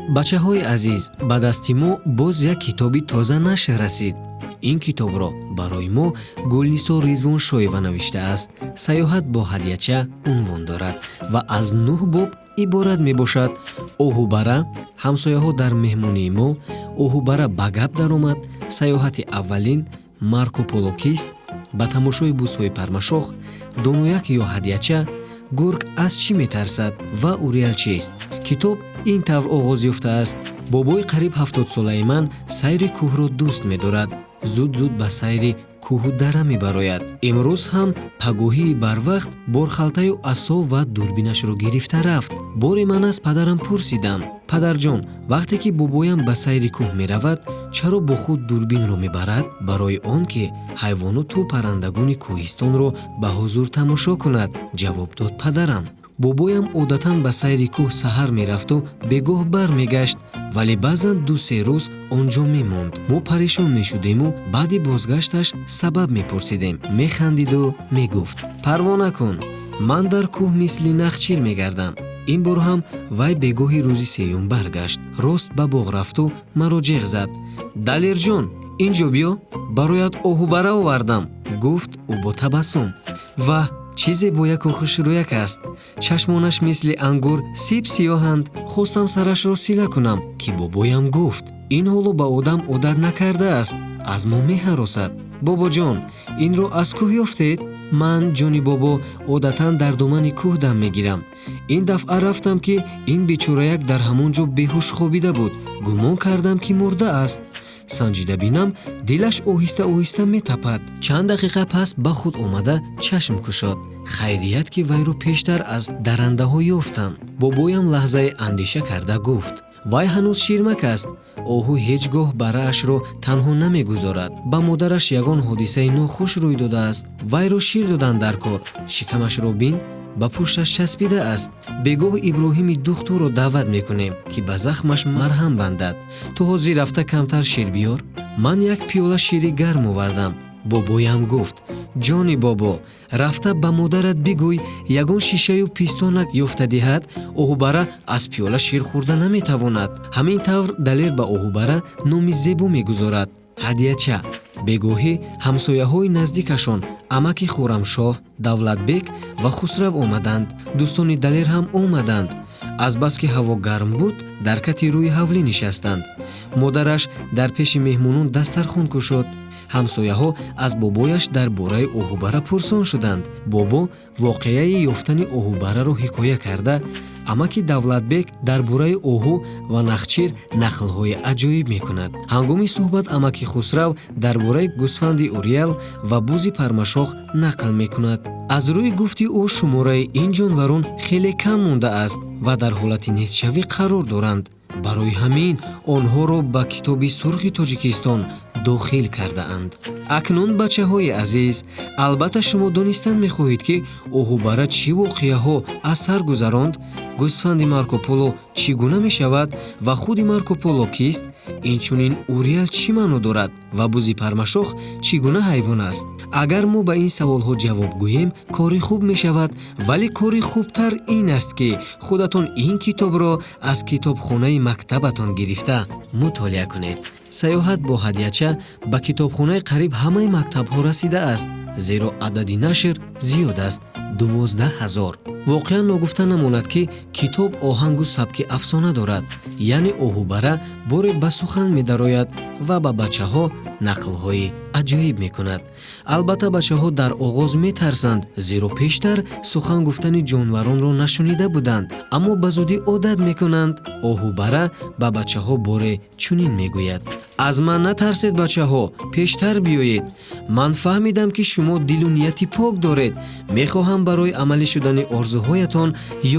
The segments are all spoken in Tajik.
Бачаҳои азиз, ба дасти мо боз як китоби тоза нашр расид. Ин китобро барои мо Гулнисо Ризвоншоева навиштааст. «Саёҳат бо ҳадяча» унвон дорад ва аз нӯҳ боб иборат мебошад: оҳубара, ҳамсояҳо дар меҳмонии мо, оҳубара ба гап даромад, саёҳати аввалин, Марко Поло кист, ба тамошои бузҳои пармашох, донояк ё ҳадяча, гург аз чӣ метарсад ва уриал чист. Китоб ин тавр оғоз ёфтааст: бобои қариб 70-солаи ман сайри кӯҳро дӯст медорад. Зуд зуд ба сайри кӯҳу дара мебарояд. Имрӯз ҳам пагоҳии барвақт борхалтаю асо ва дурбинашро гирифта рафт. Боре ман аз падарам пурсидам: «Падарҷон, вақте ки бобоям ба сайри кӯҳ меравад, чаро бо худ дурбинро мебарад?» «Барои он ки ҳайвоноту паррандагони кӯҳистонро ба ҳузур тамошо кунад», ҷавоб дод падарам. Бобоям одатан ба сайри кӯҳ саҳар мерафту бегоҳ бармегашт, вале баъзан 2-се рӯз он ҷо мемонд. Мо парешон мешудему баъди бозгашташ сабаб мепурсидем. Механдиду мегуфт: «Парво накун, ман дар кӯҳ мисли нахчир мегардам». Ин бор ҳам вай бегоҳи рӯзи сеюм баргашт. Рост ба боғ рафту маро ҷеғ зад: «Далерҷон, ин ҷо биё, бароят оҳубара овардам», гуфт ӯ бо табассум. Ваҳ, чӣ зебояку хушрӯяк аст! Чашмонаш мисли ангур сиб сиёҳанд. Хостам сарашро сила кунам, ки бобоям гуфт: «Ин ҳоло ба одам одат накардааст, аз мо меҳаросад». «Бобоҷон, инро аз кӯҳ ёфтед?» «Ман, ҷони бобо, одатан дар домани кӯҳ дам мегирам. Ин дафъа рафтам, ки ин бечораяк дар ҳамон ҷо беҳуш хобида буд. Гумон кардам, ки мурда аст. Санҷида бинам, дилаш оҳиста оҳиста метапад. Чанд дақиқа пас ба худ омада, чашм кушод. Хайрият, ки вайро пештар аз дарандаҳо ёфтам». Бобоям лаҳзае андеша карда гуфт: «Вай ҳанӯз ширмак аст. Оҳу ҳеҷ гоҳ бараашро танҳо намегузорад. Ба модараш ягон ҳодисаи нохуш рӯй додааст. Вайро шир додан дар кор. Шикамашро бин, ба пушташ часпида аст. Бегоҳ Иброҳими духтурро даъват мекунем, ки ба захмаш марҳам бандад. Ту ҳозир рафта камтар шир биёр». Ман як пиёла шири гарм овардам. Бобоям гуфт: «Ҷони бобо, рафта ба модарат бигӯй, ягон шишаю пистонак ёфта диҳад. Оҳубара аз пиёла шир хӯрда наметавонад». Ҳамин тавр Далер ба оҳубара номи зебо мегузорад: Ҳадияча. Бегоҳӣ ҳамсояҳои наздикашон, амаки Хӯрамшоҳ, Давлатбек ва Хусрав омаданд. Дӯстони Далер ҳам омаданд. Азбаски ҳаво гарм буд, дар кати рӯи ҳавлӣ нишастанд. Модараш дар пеши меҳмонон дастархон кушод. Ҳамсояҳо аз бобояш дар бораи оҳубара пурсон шуданд. Бобо воқеаи ёфтани оҳубараро ҳикоя карда, амаки Давлатбек дар бораи оҳу ва нахчир нақлҳои аҷоиб мекунад. Ҳангоми суҳбат амаки Хусрав дар бораи гӯсфанди уриал ва бузи пармашох нақл мекунад. Аз рӯи гуфти ӯ, шумораи ин ҷонварон хеле кам мондааст ва дар ҳолати нестшавӣ қарор доранд. Барои ҳамин онҳоро ба Китоби сурхи Тоҷикистон дохил кардаанд. Акнун, бачаҳои азиз, албатта шумо донистан мехоҳед, ки оҳубара чӣ воқеаҳо аз сар гузаронд, гӯсфанди Марко Поло чӣ гуна мешавад ва худи Марко Поло кист, инчунин уриал чӣ маъно дорад ва бузи пармашох чӣ гуна ҳайвон аст. Агар мо ба ин саволҳо ҷавоб гӯем, кори хуб мешавад, вале кори хубтар ин аст, ки худатон ин китобро аз китобхонаи мактабатон гирифта мутолиа кунед. «Саёҳат бо ҳадяча» ба китобхонаи қариб ҳамаи мактабҳо расидааст, зеро адади нашр зиёд аст: 12 000. Воқеан ногуфта намонад, ки китоб оҳангу сабки афсона дорад, яъне оҳубара боре ба сухан медарояд ва ба бачаҳо нақлҳои аҷоиб мекунад. Албатта, бачаҳо дар оғоз метарсанд, зеро пештар сухан гуфтани ҷонваронро нашунида буданд, аммо ба зудӣ одат мекунанд. Оҳубара ба бачаҳо боре чунин мегӯяд: «Аз ман натарсед, бачаҳо, пештар биёед. Ман фаҳмидам, ки шумо дилу нияти пок доред. Мехоҳам барои амалӣ шудани орзуҳоятон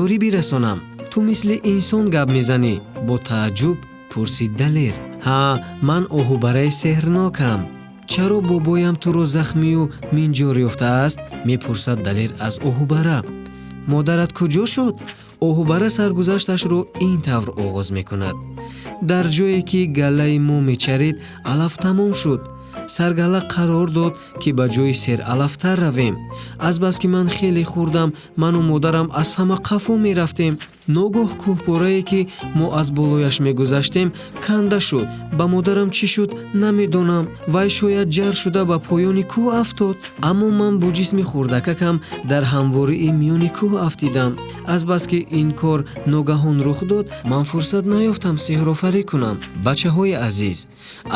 ёрӣ бирасонам». «Ту мисли инсон гап мезанӣ?» бо тааҷҷуб пурсид Далер. «Ҳа, ман оҳубараи сеҳрнокам». «Чаро бобоям туро захмию минҷор ёфтааст?» мепурсад Далер аз оҳубара. «Модарат куҷо шуд?» Оҳубара саргузашташро ин тавр оғоз мекунад: «Дар ҷое ки галлаи мо мечарид, алаф тамом шуд. Саргала қарор дод, ки ба ҷои сералафтар равем. Азбаски ман хеле хурдам, ману модарам аз ҳама қафо мерафтем. Ногоҳ кӯҳпорае, ки мо аз болояш мегузаштем, канда шуд. Ба модарам чӣ шуд, намедонам. Вай шояд ҷар шуда ба поёни кӯҳ афтод. Аммо ман бо ҷисми хурдакакам дар ҳамвории миёни кӯҳ афтидам. Азбаски ин кор ногаҳон рух дод, ман фурсат наёфтам сеҳрофарӣ кунам. Бачаҳои азиз,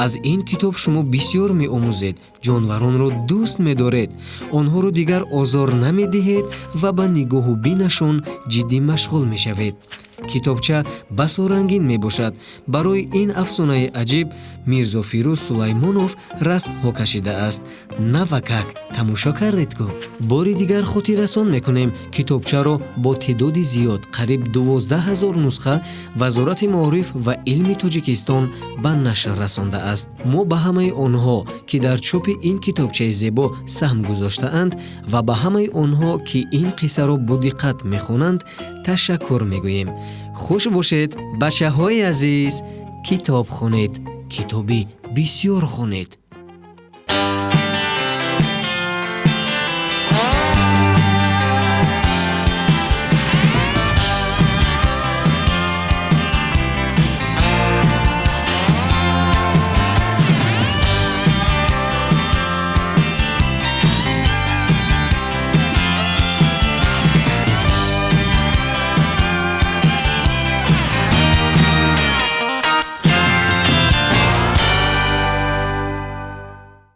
аз ин китоб шумо бисёр меомӯзед, ҷонваронро дӯст медоред, онҳоро дигар озор намедиҳед ва ба нигоҳу бинашон ҷиддӣ машғул мешавед. Китобча басо рангин мебошад. Барои ин афсонаи аҷиб Мирзофирӯз Сулаймонов расмҳо кашидааст. Навакак тамошо кардед ку. Бори дигар хотиррасон мекунем, китобчаро бо теъдоди зиёд, қариб 12 000 нусха, Вазорати маориф ва илми Тоҷикистон ба нашр расондааст. Мо ба ҳамаи онҳо, ки дар чопи ин китобчаи зебо саҳм гузоштаанд, ва ба ҳамаи онҳо, ки ин қиссаро бодиққат мехонанд, ташаккур мегӯем. Хуш бошед, бачаҳои азиз. Китоб хонед, китоби бисёр хонед.